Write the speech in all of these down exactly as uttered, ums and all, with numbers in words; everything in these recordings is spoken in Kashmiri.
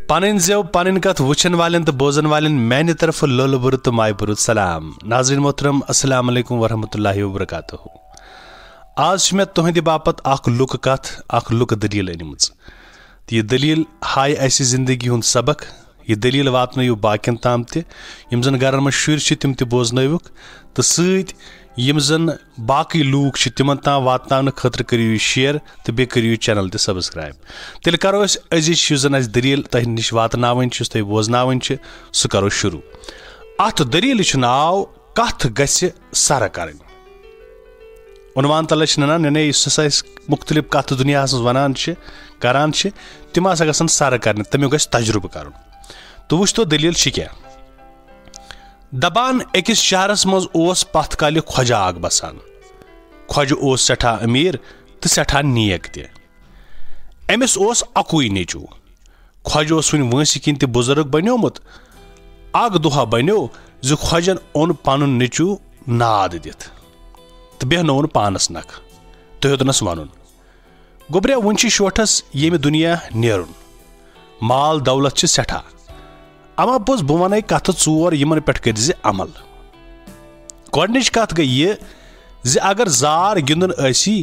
پنٕنۍ زٮ۪و، پنٕنۍ کتھ وٕچھن والٮ۪ن تہٕ بوزن والٮ۪ن میانہِ طرفہٕ لولہٕ بُرٕ تہٕ مایہِ بُرٕ سلام۔ ناظرین محترم، السلام علیکم ورحمۃ اللہ وبرکاتہ۔ آز چھُ مےٚ تُہنٛدِ باپتھ اکھ لُکہٕ کتھ، اکھ لُکہٕ دٔلیٖل أنمٕژ۔ تہٕ یہِ دٔلیٖل ہایہِ اسہِ زندگی ہُنٛد سبق۔ یہِ دٔلیٖل واتنٲیِو باقین تام تہِ۔ یِم زن گرن منٛز شُرۍ چھِ، تِم تہِ بوزنٲوِکھ۔ تہٕ سۭتۍ یِم زن باقٕے لوٗکھ چھِ، تِمن تام واتناونہٕ خٲطرٕ کٔرِو یہِ share تہٕ بیٚیہِ کٔرِو یہِ channel تہِ subscribe۔ تیٚلہِ کرو أسۍ أزِچ یُس زن اَسہِ دٔلیٖل تۄہہِ نِش واتناوٕنۍ چھِ، یُس تۄہہِ بوزناوٕنۍ چھِ، سُہ کرو شروٗع۔ اَتھ دٔلیٖلہِ چھُ ناو کَتھ گژھِ سرٕ کرٕنۍ۔ عنوان تلے چھِ ننان، یعنی یُس ہسا أسۍ مُختٔلِف کَتھٕ دُنیاہَس منٛز وَنان چھِ، کران چھِ، تِم ہسا گژھن سرٕ کرنہِ، تَمیُک گژھِ تجرُبہٕ کرُن۔ تہٕ وٕچھ تو دٔلیٖل چھِ کیٛاہ۔ دپان أکِس شہرس منٛز اوس پتھ کالہِ خۄجہِ اکھ بسان۔ خۄجہِ اوس سٮ۪ٹھاہ أمیٖر تہٕ سٮ۪ٹھاہ نیک تہِ۔ أمِس اوس اکُے نیٚچوٗ۔ خۄجہِ اوس وُنہِ وٲنٛسہِ کِنۍ تہِ بُزرگ بنیومُت۔ اکھ دۄہا بنیو زِ خۄجن اوٚن پنُن نیٚچوٗ ناد دِتھ تہٕ بیہنووُن پانس نکھ تہٕ ہیوٚتنس ونُن، گوٚبریا، وُنہِ چھِ شوٹھس ییٚمہِ دُنیا نیرُن۔ مال دولت چھِ سٮ۪ٹھاہ۔ اما پوٚز بہٕ ونے کتھٕ ژور، یِمن پٮ۪ٹھ کٔرۍ زِ عمل۔ گۄڈنِچ کتھ گٔے یہِ زِ اگر زار گِنٛدُن ٲسی،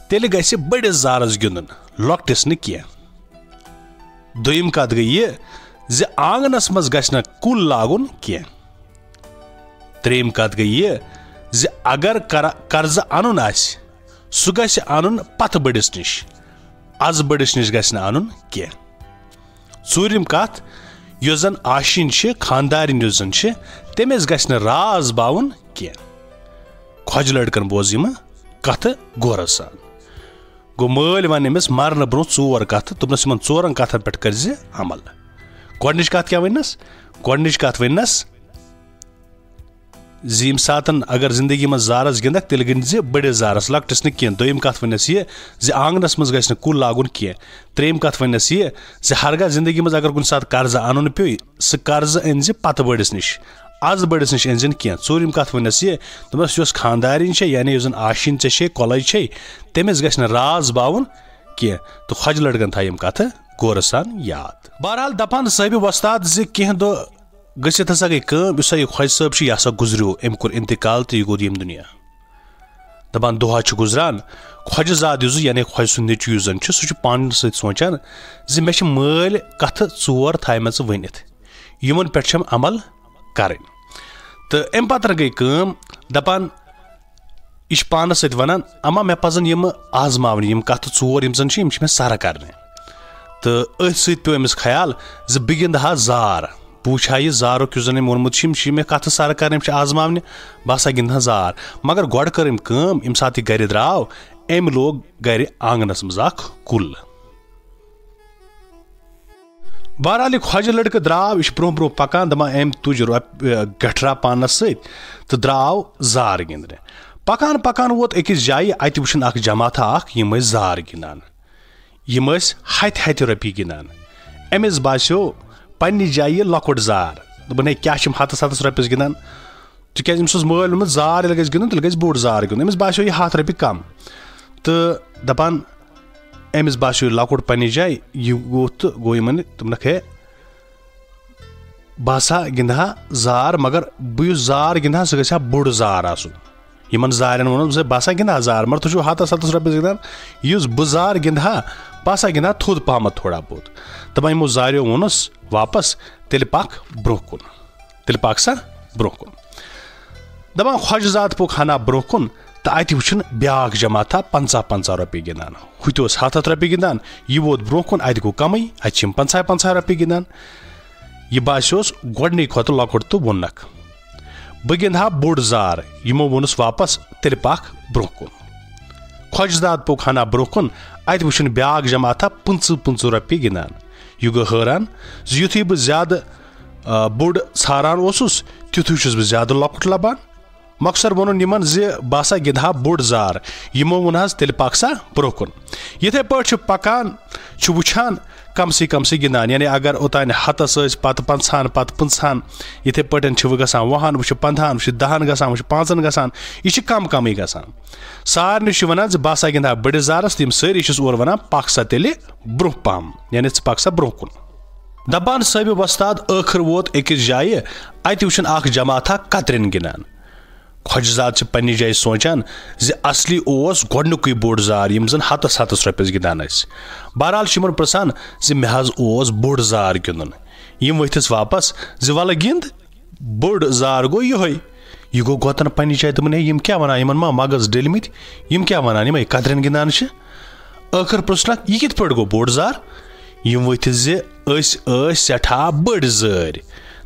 تیٚلہِ گژھِ بٔڑِس زارس گِنٛدُن، لۄکٹِس نہٕ کینٛہہ۔ دوٚیِم کتھ گٔے یہِ زِ آنگنس منٛز گژھِ نہٕ کُل لاگُن کینٛہہ۔ ترٛیٚیِم کتھ گٔے یہِ زِ اگر کر-، قرضہٕ انُن آسہِ، سُہ گژھِ انُن پتھٕ بٔڑِس نِش، از بٔڑِس نِش گژھِ نہٕ انُن کینٛہہ۔ ژوٗرِم کتھ، یۄس زن آشِنۍ چھِ، خاندارِنۍ یۄس زن چھِ، تٔمِس گژھِ نہٕ راز باوُن کینٛہہ۔ خۄجہِ لڑکن بوز یِمہٕ کتھٕ غورٕ سان۔ گوٚو، مٲلۍ ونہِ أمِس مرنہٕ برونٛہہ ژور کتھٕ، دوٚپنس، یِمن ژورن کتھن پٮ۪ٹھ کٔرۍ زِ عمل۔ گۄڈنِچ کتھ کیٛاہ ؤننس؟ گۄڈنِچ کتھ ؤننس زِ ییٚمہِ ساتن اگر زندگی منٛز زارس گِنٛدکھ، تیٚلہِ گِنٛدِ زِ بٔڑِس زارس، لۄکٹِس نہٕ کینٛہہ۔ دوٚیِم کتھ ؤننس یہِ زِ آنگنس منٛز گژھِ نہٕ کُل لاگُن کینٛہہ۔ ترٛیٚیِم کتھ ؤننس یہِ زِ ہرگاہ زندگی منٛز اگر کُنہِ ساتہٕ قرضہٕ انُن پیوٚو، سُہ قرضہٕ أنۍ زِ پتہٕ بٔڑِس نِش، از بٔڑِس نِش أنۍ زِ نہٕ کینٛہہ۔ ژوٗرِم کتھ ؤننس یہِ، دوٚپنس، یۄس خاندارِنۍ چھےٚ، یعنی یۄس زن آشِنۍ ژےٚ چھے، کۄلے چھے، تٔمِس گژھِ نہٕ راز باوُن کینٛہہ۔ تہٕ خۄجہِ لڑکن تھایہِ یِم کتھٕ غورٕ سان یاد۔ بہرحال، دپان صٲحبِ وۄستاد زِ کینٛہہ دۄہ گٔژھِتھ ہسا گٔے کٲم، یُس ہسا یہِ خۄجہِ صٲب چھُ، یہِ ہسا گُزریو، أمۍ کوٚر انتقال تہٕ یہِ گوٚو ییٚمہِ دُنیا۔ دپان دۄہا چھُ گُزران، خۄجہِ زاد یُس زِ، یعنی خۄجہِ سُنٛد نیٚچوٗ یُس زن چھُ، سُہ چھُ پانہٕ سۭتۍ سونٛچان زِ مےٚ چھِ مٲلۍ کتھٕ ژور تھایمژٕ ؤنِتھ، یِمن پٮ۪ٹھ چھَم عمل کرٕنۍ۔ تہٕ اَمہِ پتہٕ گٔے کٲم، دپان، یہِ چھُ پانس سۭتۍ ونان، اما مےٚ پزن یِم آزماونہِ، یِم کتھٕ ژور یِم زن چھِ، یِم چھِ مےٚ سرٕ کرنہِ۔ تہٕ أتھۍ سۭتۍ پیوٚو أمِس خیال زِ بہٕ گِنٛدٕ ہا زار، بہٕ وٕچھ ہا یہِ زارُک یُس زن أمۍ ووٚنمُت چھُ، یِم چھِ مےٚ کتھٕ سرٕ کرنہِ، یِم چھِ آزماونہِ، بہٕ ہسا گِنٛدٕ ہا زار۔ مگر گۄڈٕ کٔر أمۍ کٲم، ییٚمہِ ساتہٕ یہِ گرِ درٛاو، أمۍ لوگ گرِ آنگنس منٛز اکھ کُل۔ بہرحال، یہِ خۄجہِ لڑکہٕ درٛاو، یہِ چھُ برونٛہہ برونٛہہ پکان، دپان، أمۍ تُج رۄپ-، گٹھرا پانس سۭتۍ تہٕ درٛاو زار گِنٛدنہِ۔ پکان پکان ووت أکِس جایہِ، اتہِ وٕچھُن اکھ جماعتھا اکھ، یِم ٲسۍ زار گِنٛدان۔ یِم ٲسۍ ہتہِ ہتہِ رۄپیہِ گِنٛدان۔ أمِس باسیو پننہِ جایہِ یہِ لۄکُٹ زار۔ دوٚپُن، ہے، کیٛاہ چھِ یِم ہتس ہتس رۄپیس گِنٛدان؟ تِکیٛازِ أمِس اوس مٲلۍ ووٚنمُت، زار ییٚلہِ گژھِ گِنٛدُن، تیٚلہِ گژھِ بوٚڑ زار گِنٛدُن۔ أمِس باسیو یہِ ہتھ رۄپیہِ کم۔ تہٕ دپان، أمِس باسیو یہِ لۄکُٹ پننہِ جایہِ، یہِ ووٚتھ تہٕ گوٚو یِمن، دوٚپنکھ، ہے، بہٕ ہسا گِنٛدٕ ہا زار، مگر بہٕ یُس زار گِنٛدٕ ہا، سُہ گژھِ ہا بوٚڑ زار آسُن۔ یِمن زارٮ۪ن ووٚنُن زِ بہٕ ہسا گِنٛدٕ ہا زار، مگر تُہۍ چھِو ہتس ہتس رۄپیس گِنٛدان، یُس بہٕ زار گِنٛدٕ ہا، بہٕ ہسا گِنٛدٕ ہا تھوٚد پہمتھ تھوڑا بہت۔ دپان یِمو زاریو ووٚنُس واپس، تیٚلہِ پکھ برونٛہہ کُن، تیٚلہِ پکھ سا برونٛہہ کُن۔ دپان خۄجہِ زاد پوٚک ہنا برونٛہہ کُن تہٕ اتہِ وُچھُن بیاکھ جماعتھا پنٛژاہ پنٛژاہ رۄپیہِ گِنٛدان، ہُہ تہِ اوس ہتھ ہتھ رۄپیہِ گِنٛدان، یہِ ووت برونٛہہ کُن، اتہِ گوٚو کمٕے، اتہِ چھِ یِم پنٛژاہ پنٛژاہ رۄپیہِ گِنٛدان۔ یہِ باسیوس گۄڈنٕے کھۄتہٕ لۄکُٹ تہٕ ووٚننکھ، بہٕ گِنٛدٕ ہا بوٚڑ زار۔ یِمو ووٚنُس واپس، تیٚلہِ پکھ برونٛہہ کُن۔ خۄجہِ زاد پوٚک ہنا برونٛہہ کُن، اتہِ وُچھُن بیاکھ جماعتھا پٕنٛژٕہ پٕنٛژٕہ رۄپیہِ گِنٛدان۔ یہِ گوٚو حٲران زِ یُتھُے بہٕ زیادٕ، آ، بوٚڑ ژھاران اوسُس، تیُتھُے چھُس بہٕ زیادٕ لۄکُٹ لبان۔ مۄخصر ووٚنُن یِمن زِ بہٕ ہسا گِنٛدٕ ہا بوٚڑ زار۔ یِمو ووٚن حظ، تیٚلہِ پکھ سا برونٛہہ کُن۔ یِتھے پٲٹھۍ چھُ پکان، چھُ وٕچھان، کمسٕے کمسٕے گِنٛدان، یعنی اگر اوٚتانۍ ہتس ٲسۍ، پتہٕ پنٛژہن، پتہٕ پٕنٛژہن، یِتھے پٲٹھۍ چھِ وۄنۍ گژھان وُہن، وۄنۍ چھِ پنٛدہن، وۄنۍ چھِ دہن گژھان، وۄنۍ چھِ پانٛژن گژھان، یہِ چھِ کم کمٕے گژھان۔ سارنٕے چھِ ونان زِ بہٕ ہسا گِنٛدٕ ہا بٔڑِس زارس، تہٕ یِم سٲری چھِس اورٕ ونان، پکھ سا تیٚلہِ برونٛہہ پہم، یعنی ژٕ پکھ سا برونٛہہ کُن۔ دپان صٲحب وۄستاد، ٲخٕر ووت أکِس جایہِ، اتہِ وٕچھُن اکھ جماعتھا کترٮ۪ن گِنٛدان۔ خۄجہِ زاد چھِ پننہِ جایہِ سونٛچان زِ اصلی اوس گۄڈنیُکُے بوٚڑ زار، یِم زن ہتس ہتس رۄپیس گِنٛدان ٲسۍ۔ بہرحال چھِ یِمن پرژھان زِ مےٚ حظ اوس بوٚڑ زار گِنٛدُن۔ یِم ؤتھِس واپس زِ ولہٕ گِنٛد، بوٚڑ زار گوٚو یِہوٚے۔ یہِ گوٚو گۄتن پننہِ جایہِ، دوٚپُن، ہے، یِم کیٛاہ ونان، یِمن ما مغز ڈٔلۍ مٕتۍ، یِم کیٛاہ ونان، یِمے کترٮ۪ن گِنٛدان چھِ۔ ٲخٕر پرٛژھنکھ، یہِ کِتھ پٲٹھۍ گوٚو بوٚڑ زار؟ یِم ؤتھۍ زِ أسۍ ٲسۍ سٮ۪ٹھاہ بٔڑۍ زٲرۍ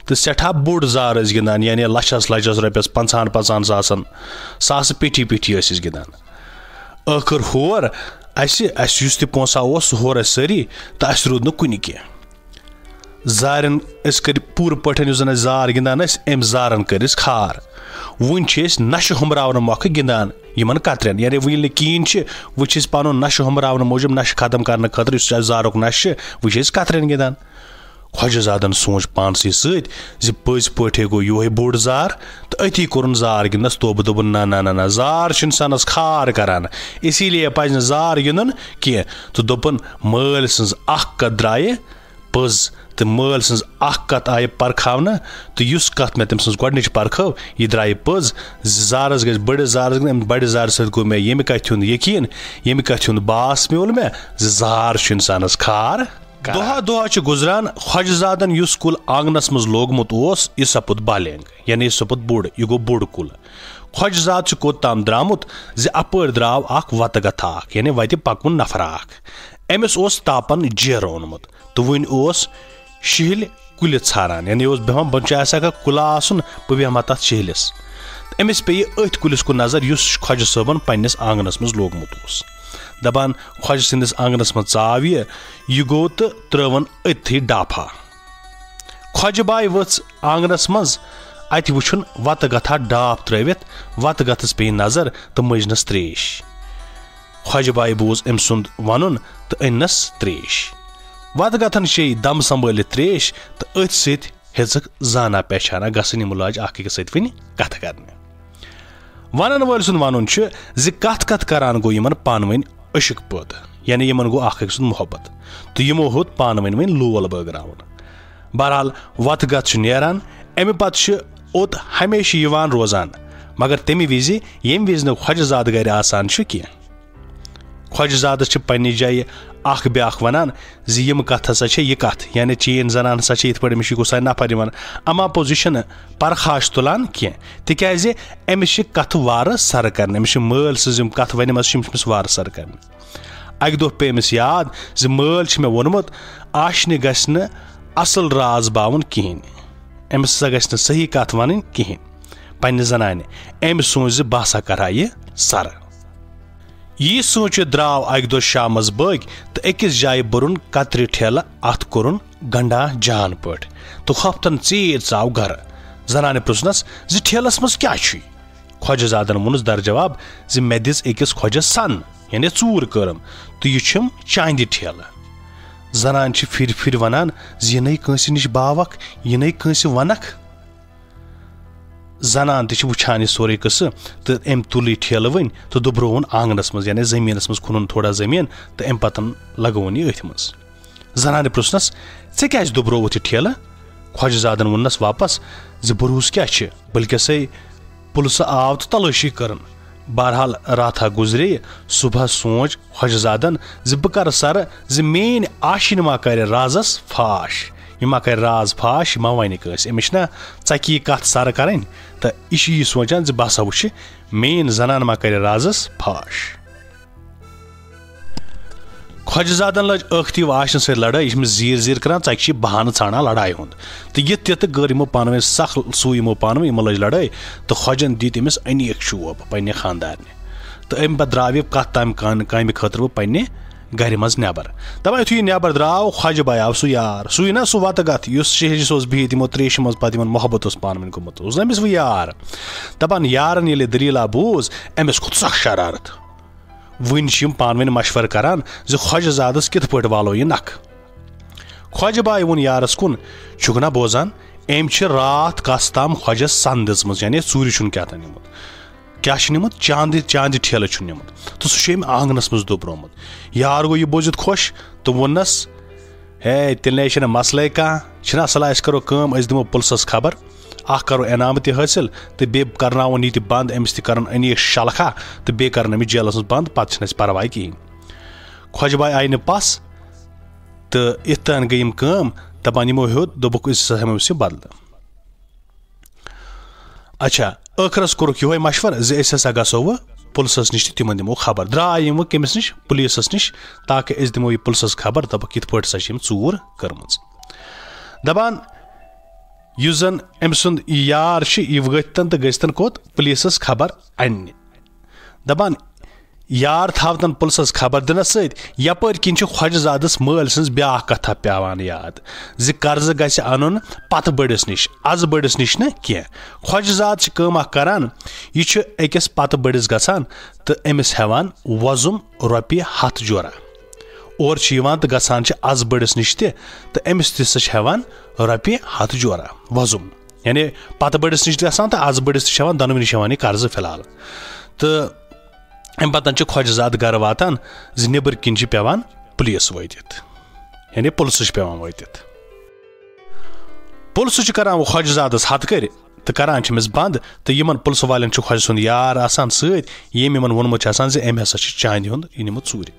تہٕ سٮ۪ٹھاہ بوٚڑ زار ٲسۍ گِنٛدان، یعنی لچھس لچھس رۄپیس، پنٛژاہن پنٛژاہن ساسن، ساسہٕ پیٹھی پیٹھی ٲسۍ أسۍ گِنٛدان۔ ٲخٕر ہور اسہِ، اسہِ یُس تہِ پونٛسہٕ اوس، سُہ ہور اسہِ سٲری تہٕ اسہِ روٗد نہٕ کُنہِ کینٛہہ۔ زارٮ۪ن أسۍ کٔرۍ پوٗرٕ پٲٹھۍ، یُس زن أسۍ زار گِنٛدان ٲسۍ، أمۍ زارن کٔرۍ أسۍ کھار۔ وُنہِ چھِ أسۍ نشہٕ ہُمراونہٕ مۄکھٕ گِنٛدان یِمن کترٮ۪ن، یعنی وۄنۍ ییٚلہِ نہٕ کِہیٖنۍ چھِ، وۄنۍ چھِ أسۍ پنُن نشہٕ ہُمراونہٕ موٗجوٗب، نشہٕ ختم کرنہٕ خٲطرٕ، یُس اَسہِ زارُک نشہٕ چھِ، وۄنۍ چھِ أسۍ کترٮ۪ن گِنٛدان۔ خۄجہِ زادن سوٗنٛچ پانسٕے سۭتۍ زِ پٔزۍ پٲٹھۍ گوٚو یِہوٚے بوٚڑ زار، تہٕ أتی کوٚرُن زار گِنٛدنس توبہٕ، دوٚپُن، نہ، نہ، نہ، نہ، زار چھُ انسانس کھار کران، اسی لیے پزِ نہٕ زار گِنٛدُن کینٛہہ۔ تہٕ دوٚپُن، مٲلۍ سٕنٛز اکھ کتھ درٛایہِ پٔز، تہٕ مٲلۍ سٕنٛز اکھ کتھ آیہِ پرکھاونہٕ، تہٕ یُس کتھ مےٚ تٔمۍ سٕنٛز گۄڈٕنِچ پرکھٲو، یہِ درٛایہِ پٔز زِ زارس گژھِ بٔڑِس زارس گژھِ، امہِ بڑِ زارٕ سۭتۍ گوٚو مےٚ ییٚمہِ کتھِ ہُنٛد یقیٖن، ییٚمہِ کتھِ ہُنٛد باس میوٗل مےٚ زِ زار چھُ انسانس کھار کران۔ دۄہا دۄہا چھُ گُزران، خۄجہِ زادن یُس کُل آنگنس منٛز لوگمُت اوس، یہِ سپُد بالینگ، یعنی یہِ سپُد بوٚڑ، یہِ گوٚو بوٚڑ کُل۔ خۄجہِ زاد چھُ کوٚت تام درٛامُت زِ اپٲرۍ درٛاو اکھ وتہٕ گتھا اکھ، یعنی وتہِ پکوُن نفرا اکھ۔ أمِس اوس تاپن جیرٕ اوٚنمُت تہٕ وُنہِ اوس شِہلۍ کُلہِ ژھاران، یعنی اوس بیہوان، بہٕ چھُ آسہِ ہا کُلہ آسُن، بہٕ بیہمہٕ ہا تتھ شِہلِس۔ تہٕ أمِس پیٚیہِ أتھۍ کُلِس کُن نظر، یُس خۄجہِ صٲبن پننِس آنگنس منٛز لوگمُت اوس۔ دپان، خۄجہِ سٕنٛدِس آنگنس منٛز ژاو یہِ، یہِ گوٚو تہٕ ترٲوٕن أتھی ڈاپھا۔ خۄجہِ باے ؤژھ آنگنس منٛز، اتہِ وُچھُن وتہٕ گتھا ڈاپھ ترٲوِتھ، وتہٕ گتھس پیٚیہِ نظر تہٕ مٔجنس تریش۔ خۄجہِ باے بوٗز أمۍ سُنٛد ونُن تہٕ أننس تریش۔ وتہٕ گتھن چیٚیہِ دم سنبھٲلِتھ تریش تہٕ أتھۍ سۭتۍ ہیژٕکھ زانا پیچھانا گژھٕنۍ، یِمو لاج اکھ أکِس سۭتۍ وٕنہِ کتھٕ کرنہِ۔ ونن وٲلۍ سُنٛد ونُن چھُ زِ کتھ کتھ کران گوٚو یِمن پانہٕ ؤنۍ عشق پٲدٕ، یعنی یِمن گوٚو اکھ أکۍ سُنٛد محبت، تہٕ یِمو ہیوٚت پانہٕ ؤنۍ وۄنۍ لول بٲگراوُن۔ بہرحال، وتہٕ گتھ چھُ نیران، امہِ پتہٕ چھُ اوٚت ہمیشہٕ یِوان روزان، مگر تمہِ وِزِ، ییٚمہِ وِزِ نہٕ خۄجہِ زادٕ گرِ آسان چھُ کینٛہہ۔ خۄجہِ زادس چھِ پننہِ جایہِ اکھ بیاکھ ونان زِ یِم کتھ ہسا چھےٚ یہِ کتھ، یعنی چین زنان ہسا چھِ یِتھ پٲٹھۍ أمِس چھُ غصہٕ نفر یِوان، اما پوٚز یہِ چھُنہٕ پرخاش تُلان کینٛہہ، تِکیازِ أمِس چھِ کتھٕ وارٕ سرٕ کرنہِ، أمِس چھِ مٲلۍ سٕنٛز یِم کتھٕ ونِمژٕ چھِ، یِم چھِ أمِس وارٕ سرٕ کرنہِ۔ اکہِ دۄہ پیٚیہِ أمِس یاد زِ مٲلۍ چھِ مےٚ ووٚنمُت، آشنہِ گژھِ نہٕ اصل راز باوُن کِہیٖنۍ، أمِس ہسا گژھِ نہٕ صحیح کتھ ونٕنۍ کِہیٖنۍ پننہِ زنانہِ۔ أمۍ سوٗنچ زِ بہٕ ہسا کرٕ ہا یہِ سرٕ۔ یی سوٗنچِتھ درٛاو اکہِ دۄہ شامس بٲگۍ تہٕ أکِس جایہِ بوٚرُن کترِ ٹھیلہٕ، اتھ کوٚرُن گنڈا جان پٲٹھۍ تہٕ ہۄپتن ژیٖرۍ ژاو گرٕ۔ زنانہِ پرژھنس زِ ٹھیلس منٛز کیٛاہ چھُے؟ خۄجہِ زادن ووٚنُس در جواب زِ مےٚ دِژ أکِس خۄجس سن، یعنی ژوٗر کٔرٕم، تہٕ یہِ چھُم چاندِ ٹھیلہٕ۔ زنانہِ چھِ پھِرِ پھِرِ ونان زِ یہِ نے کٲنٛسہِ نِش باوکھ، یہِ نے کٲنٛسہِ ونکھ۔ زنان تہِ چھِ وٕچھان یہِ سورُے قصہٕ تہٕ أمۍ تُل یہِ ٹھیلہٕ وٕنۍ تہٕ دُبرووُن آنگنس منٛز، یعنی زٔمیٖنس منٛز کھوٚنُن تھوڑا زٔمیٖن تہٕ أمۍ پتن لگووُن یہِ أتھۍ منٛز۔ زنانہِ پرژھنس، "ژےٚ کیازِ دُبرووُتھ یہِ ٹھیلہٕ؟" خۄجہِ زادن ووٚننس واپس زِ بروسہٕ کیٛاہ چھِ، بلکہِ سے پُلسہٕ آو تہٕ تلٲشی کٔرٕن۔ بہرحال راتھا گُزرے۔ صبحس سونچ خۄجہِ زادن زِ بہٕ کرٕ سرٕ زِ میٲنۍ آشِنۍ ما کرِ رازس فاش، یہِ ما کرِ راز فاش، یہِ ما ونہِ کٲنٛسہِ، أمِس چھِنہ ژکہِ یہِ کتھ سرٕ کرٕنۍ۔ تہٕ یہِ چھِ یی سونچان زِ بہٕ ہسا وٕچھِ میٲنۍ زنان ما کرِ رازس فاش۔ خۄجہِ زادن لٔج ٲختی آشِنۍ سۭتۍ لڑٲے، یہِ چھِ أمِس زیٖر زیٖر کران، ژکہِ چھِ بہانہٕ ژھانڈان لڑایہِ ہُنٛد۔ تہٕ یِتھ تِتھ تہٕ گٔر یِمو پانہٕ ؤنۍ سخ سُو یِمو پانہٕ ؤنۍ، یِمو لٔج لڑٲے۔ تہٕ خۄجن دِتۍ أمِس انیک چوب پننہِ خاندارنہِ۔ تہٕ امہِ پتہٕ درٛاو یہِ کتھ تامہِ کامہِ، کامہِ خٲطرٕ وۄنۍ پننہِ گرِ منٛز نٮ۪بر۔ دپان یُتھُے یہِ نٮ۪بر درٛاو، خۄجہِ باے آو سُہ یار، سُے نہ سُہ وتہٕ گتھ یُس شہرِس اوس بِہِتھ یِمو تریشہِ منٛز پتہٕ یِمن محبت اوس پانہٕ ؤنۍ گوٚمُت، اوس نہ أمِس وۄنۍ یار۔ دپان یارن ییٚلہِ یہِ دٔلیٖلہ بوٗز، أمِس کھوٚت سخ شرارت۔ وٕنۍ چھِ یِم پانہٕ ؤنۍ مشورٕ کران زِ خۄجہِ زادس کِتھ پٲٹھۍ والو یہِ نکھٕ۔ خۄجہِ باے ووٚن یارس کُن، "چھُکھ نا بوزان؟ أمۍ چھِ راتھ کس تام خۄجس سن دِژمٕژ، یعنی ژوٗرِ چھُن کیٛاہ تام نیوٗمُت۔ کیٛاہ چھُ نیوٗمُت؟ چاندِ، چاندِ ٹھیلہٕ چھُن نیوٗمُت۔ تہٕ سُہ چھُ أمۍ آنگنس منٛز دُبرومُت۔" یار گوٚو یہِ بوٗزِتھ خۄش تہٕ ووٚننس، ہے، تیٚلہِ نے چھِنہٕ مسلے کانٛہہ۔ چھِنہ اصل، أسۍ کرو کٲم، أسۍ دِمو پُلسس خبر، اکھ کرو انعام تہِ حٲصِل تہٕ بیٚیہِ کرناوون یہِ تہِ بند، أمِس تہِ کرن أنیٖش شلخہ تہٕ بیٚیہِ کرن أمِس جیلس منٛز بند، پتہٕ چھِنہٕ اَسہِ پرواے کِہیٖنۍ۔" خۄجہِ بایہِ آیہِ نہٕ پس تہٕ یِتھ تٔہن گٔے یِم کٲم، دپان یِمو ہیوٚت، دوٚپُکھ، "أسۍ ہسا ہٮ۪مو أمِس یہِ بدلہٕ۔" اچھا، ٲخرس کوٚرُکھ یِہوے مشورٕ زِ أسۍ ہسا گژھو وۄنۍ پُلسس نِش تہٕ تِمن دِمو خبر۔ درٛاے یِم وۄنۍ کٔمِس نِش؟ پُلیٖسس نِش، تاکہِ أسۍ دِمو یہِ پُلسس خبر، دپکھ، یِتھ پٲٹھۍ ہسا چھِ یِم ژوٗر کٔرمٕژ۔ دپان، یُس زن أمۍ سُنٛد یار چھُ، یہِ وٲتۍ تن تہٕ گٔژھۍ تن کوٚت؟ پُلیٖسس خبر اننہِ۔ دپان، یار تھاوتن پُلسس خبر دِنس سۭتۍ، یپٲرۍ کِنۍ چھِ خۄجہٕ زادس مٲلۍ سٕنٛز بیٛاکھ کتھا پیوان یاد زِ قرضہٕ گژھِ انُن پتہٕ بٔڑِس نِش، از بٔڑِس نِش نہٕ کینٛہہ۔ خۄجہٕ زاد چھِ کٲم اکھ کران، یہِ چھُ أکِس پتہٕ بٔڑِس گژھان تہٕ أمِس ہٮ۪وان وۄزُم رۄپیہِ ہتھ جورا۔ اور چھِ یِوان تہٕ گژھان چھِ از بٔڑِس نِش تہِ، تہٕ أمِس تہِ سُہ چھِ ہٮ۪وان رۄپیہِ ہتھ جورا وۄزُم۔ یعنی پتہٕ بٔڑِس نِش تہِ گژھان تہٕ از بٔڑِس تہِ چھِ ہٮ۪وان، دۄنوٕنی چھِ ہٮ۪وان یہِ قرضہٕ فی الحال۔ تہٕ اَمہِ پتہٕ چھِ خۄجہٕ زادٕ گرٕ واتان زِ نیٚبٕرۍ کِنۍ چھِ پٮ۪وان پُلیٖس وٲتِتھ، یعنی پُلسہٕ چھِ پٮ۪وان وٲتِتھ۔ پُلسہٕ چھِ کران وۄنۍ خۄجہٕ زادس ہتہٕ کٔرۍ تہٕ کران چھِ أمِس بند، تہٕ یِمن پُلسہٕ والٮ۪ن چھُ خۄجہٕ سُنٛد یار آسان سۭتۍ، ییٚمۍ یِمن ووٚنمُت چھُ آسان زِ أمۍ ہسا چھُ چاندِ ہُنٛد یہِ نیوٗمُت ژوٗرِ۔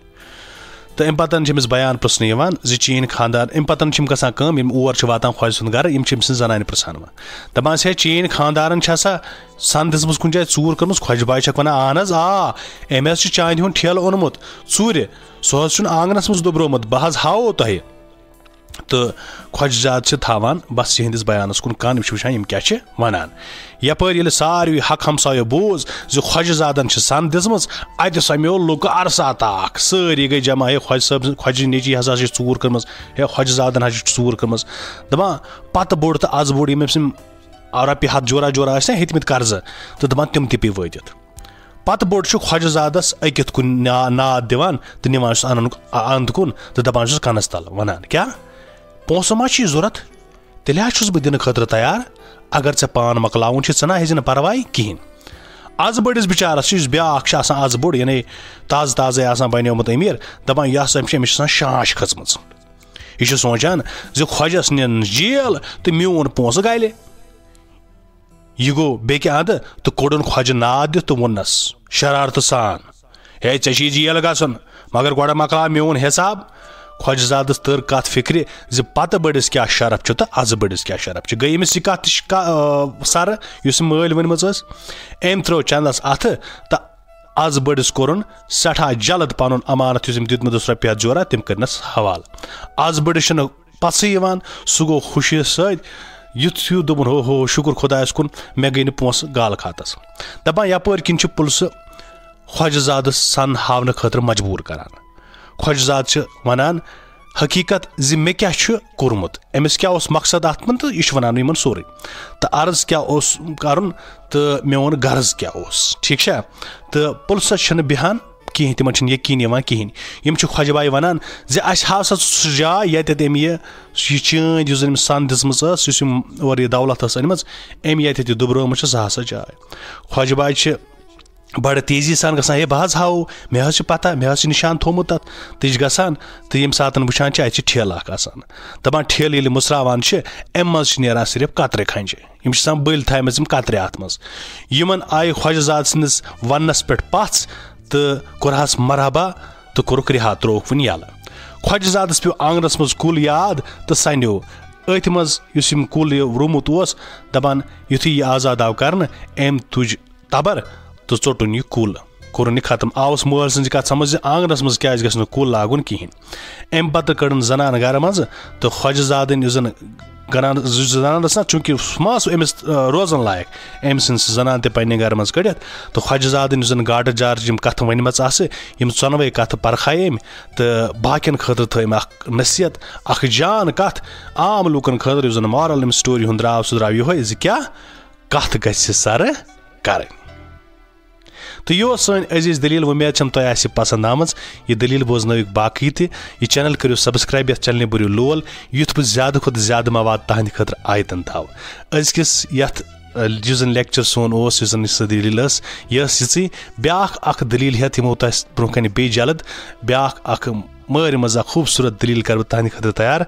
تہٕ اَمہِ پتہٕ چھِ أمِس بیان پرٛژھنہٕ یِوان زِ چٲنۍ خانٛدار، اَمہِ پتہٕ چھِ یِم گژھان کٲم، یِم اور چھِ واتان خۄجہٕ سُنٛد گرٕ، یِم چھِ أمۍ سٕنٛز زنانہِ پرٛژھان وۄنۍ۔ دَپان چھِ، "ہے، چٲنۍ خانٛدارن چھِ آسان سن دِژمٕژ کُنہِ جایہِ ژوٗر کٔرمٕژ؟" خۄجہٕ بایہِ چھَکھ وَنان، "اَہن حظ، آ، أمۍ حظ چھُ چاندِ ہُنٛد ٹھیلہٕ اوٚنمُت ژوٗرِ، سُہ حظ چھُنہٕ آنٛگنَس منٛز دُبرومُت، بہٕ حظ ہاوو تۄہہِ۔" تہٕ خۄجہٕ زاد چھِ تھاوان بس یِہنٛدِس بیانس کُن کن، یِم چھِ وٕچھان یِم کیٛاہ چھِ وَنان۔ یپٲرۍ ییٚلہِ ساروٕے حق ہمسایو بوٗز زِ خۄجہٕ زادن چھِ سن دِژمٕژ، اتہِ سمیو لُکہٕ عرصہ تاکھ۔ سٲری گٔے جمع، "ہے خۄجہٕ صٲب سٕنٛز، خۄجہِ نیٚچی ہسا چھِ ژوٗر کٔرمٕژ، ہے خۄجہٕ زادن حظ چھِ ژوٗر کٔرمٕژ۔" دپان، پتہٕ بوٚڑ تہٕ از بوٚڑ یِم أمۍ سٕنٛدۍ رۄپیہِ ہتھ جورا جورا ٲسۍ نا ہیٚتمٕتۍ قرضہٕ، تہٕ دپان تِم تہِ پیٚیہِ وٲتِتھ۔ پتہٕ بوٚڑ چھُ خۄجہٕ زادس أکِتھ کُن نا-، ناد دِوان تہٕ نِوان چھُس انُن، اند کُن تہٕ دپان چھُس کنس تل، ونان، "کیٛاہ پونٛسہٕ ما چھُے ضروٗرت؟ تیٚلہِ حظ چھُس بہٕ دِنہٕ خٲطرٕ تیار، اگر ژےٚ پان مۄکلاوُن چھُے، ژٕ نہ ہیٚزِ نہٕ پرواے کِہینۍ۔" از بٔڑِس بِچارس چھُ، یُس بیٛاکھ چھُ آسان از بوٚڑ، یعنی تازٕ تازَے آسان بنیومُت أمیٖر، دَپان، یہِ ہسا چھِ، أمِس چھِ آسان شانٛش کھٔژمٕژ۔ یہِ چھُ سونٛچان زِ خۄجَس نِن جیل تہٕ میون پونٛسہٕ گلہِ۔ یہِ گوٚو بیٚکہِ اَندٕ تہٕ کوٚڑُن خۄجہِ ناد دِتھ تہٕ ووٚننَس شرارتہٕ سان، "ہے، ژےٚ چھُے جیل گژھُن، مگر گۄڈٕ مۄکلاو میون حساب۔" خۄجہِ زادَس تٔر کَتھ فِکرِ زِ پَتہٕ بٔڑِس کیٛاہ شرف چھُ تہٕ اَزٕ بٔڑِس کیٛاہ شرف چھُ۔ گٔے أمِس یہِ کَتھ تہِ ش-، کا-، آ، سَرٕ، یُس أمۍ مٲلۍ ؤنمٕژ ٲس۔ أمۍ ترٛٲو چَندَس اَتھٕ تہٕ اَزٕ بٔڑِس کوٚرُن سٮ۪ٹھاہ جلد پَنُن امانت، یُس أمۍ دیُتمُت اوس رۄپیہِ ہَتھ جورا، تٔمۍ کٔرنَس حوالہٕ۔ اَزٕ بٔڑِس چھُنہٕ پَژھٕے یِوان، سُہ گوٚو خوشی سۭتۍ یُتھ ہیوٗ، دوٚپُن، "ہو ہو، شُکُر خۄدایَس کُن، مےٚ گٔے نہٕ پونٛسہٕ گالہٕ کھاتَس۔" دَپان، یَپٲرۍ کِنۍ چھِ پُلسہٕ خۄجہِ زادَس سَن ہاونہٕ خٲطرٕ مجبوٗر کران۔ خۄجہِ زاد چھِ وَنان حقیٖقت زِ مےٚ کیٛاہ چھُ کوٚرمُت، أمِس کیٛاہ اوس مقصد اَتھ منٛز، تہٕ یہِ چھُ وَنان یِمَن سورُے۔ تہٕ عرض کیٛاہ اوس کَرُن تہٕ میون غرض کیٛاہ اوس، ٹھیٖک چھا؟ تہٕ پُلسَس چھِنہٕ بیٚہان کِہیٖنۍ، تِمَن چھِنہٕ یقیٖن یِوان کِہیٖنۍ۔ یِم چھِ خۄجہِ بایہِ وَنان زِ اَسہِ ہاو سا ژٕ سُہ جاے، ییٚتٮ۪تھ أمۍ یہِ، یہِ چٲنٛدۍ، یُس زَن أمِس سَن دِژمٕژ ٲس، یُس أمۍ اورٕ یہِ دولت ٲس أنمٕژ، أمۍ ییٚتٮ۪تھ یہِ دُبرٲومٕژ چھِ، سۄ ہسا جاے۔ خۄجہِ بایہِ چھِ بڑٕ تیزی سان گژھان، "ہے، بہٕ حظ ہاوو، مےٚ حظ چھِ پتہ، مےٚ حظ چھِ نشان تھوٚومُت تتھ۔" تہٕ یہِ چھِ گژھان تہٕ ییٚمہِ ساتہٕ وٕچھان چھِ، اتہِ چھِ ٹھیلہٕ اکھ آسان۔ دپان، ٹھیلہٕ ییٚلہِ مُژراوان چھِ، امہِ منٛز چھِ نیران صرف کترِ کھنجہِ۔ یِم چھِ آسان بٔلۍ تھایمژٕ یِم کترِ اتھ منٛز۔ یِمن آیہِ خۄجہِ زاد سٕنٛدِس وننس پٮ۪ٹھ پژھ تہٕ کوٚرہس مرحبا تہٕ کوٚرُکھ رِہا، ترٛووُکھ وُنہِ یلہٕ۔ خۄجہِ زادس پیوٚو آنگنس منٛز کُل یاد تہٕ سنیوو۔ أتھۍ منٛز یُس یِم کُل یہِ روٗمُت اوس، دپان، یُتھُے یہِ آزاد آو کرنہٕ، أمۍ تُج تبر تہٕ ژوٚٹُن یہِ کُل، کوٚرُن یہِ ختم۔ آوُس مٲلۍ سٕنٛزِ کتھِ سمجھ زِ آنگنس منٛز کیازِ گژھِ نہٕ کُل لاگُن کِہینۍ۔ امہِ پتہٕ کٔڑٕن زنان گرٕ منٛزٕ تہٕ خۄجہِ زادٕنۍ، یُس زن گران-، یُس زنان ٲس نا، چونکہ سُہ ما اوس أمِس، آ، روزن لایق، أمۍ سٕنٛز سُہ زنان تہِ پننہِ گرٕ منٛز کٔڑِتھ۔ تہٕ خۄجہِ زادٕنۍ، یُس زن گاٹہٕ جارٕچ یِم کتھٕ ؤنمژٕ آسہٕ، یِم ژۄنوَے کتھٕ پرکھایہِ أمۍ تہٕ باقین خٲطرٕ تھٲو أمۍ اکھ نصیحت، اکھ جان کتھ عام لوٗکن خٲطرٕ، یُس زن moral أمۍ story ہُنٛد درٛاو، سُہ درٛاو یِہوٚے زِ کیٛاہ کتھ گژھِ سرٕ کرٕنۍ۔ تہٕ یہِ اوس سٲنۍ عزیٖز دٔلیٖل۔ وۄمید چھم تۄہہِ آسہِ پسنٛد آمٕژ۔ یہِ دٔلیٖل بوزنٲوِو باقٕے تہِ۔ یہِ channel کٔرِو subscribe، یتھ channelہِ بٔرِو لول، یُتھ بہٕ زیادٕ کھۄتہٕ زیادٕ مواد تہنٛدِ خٲطرٕ آیتن تھاوٕ۔ أزکِس یتھ، ا، یُس زن lecture سون اوس، یُس زن یہِ سۄ دٔلیٖل ٲس، یہِ ٲس یِژٕے۔ بیٛاکھ اکھ دٔلیٖل ہٮ۪تھ یِمو تۄہہِ برٛونٛہہ کنہِ بیٚیہِ جلد۔ بیٛاکھ اکھ مٲرِ منٛز اکھ خوٗبصوٗرت دٔلیٖل کرٕ بہٕ تُہنٛدِ خٲطرٕ تیار۔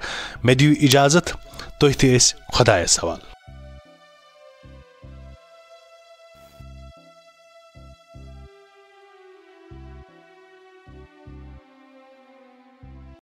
مےٚ دِیِو اجازت، تُہۍ تہِ ٲسۍ خۄدایس حوالہٕ۔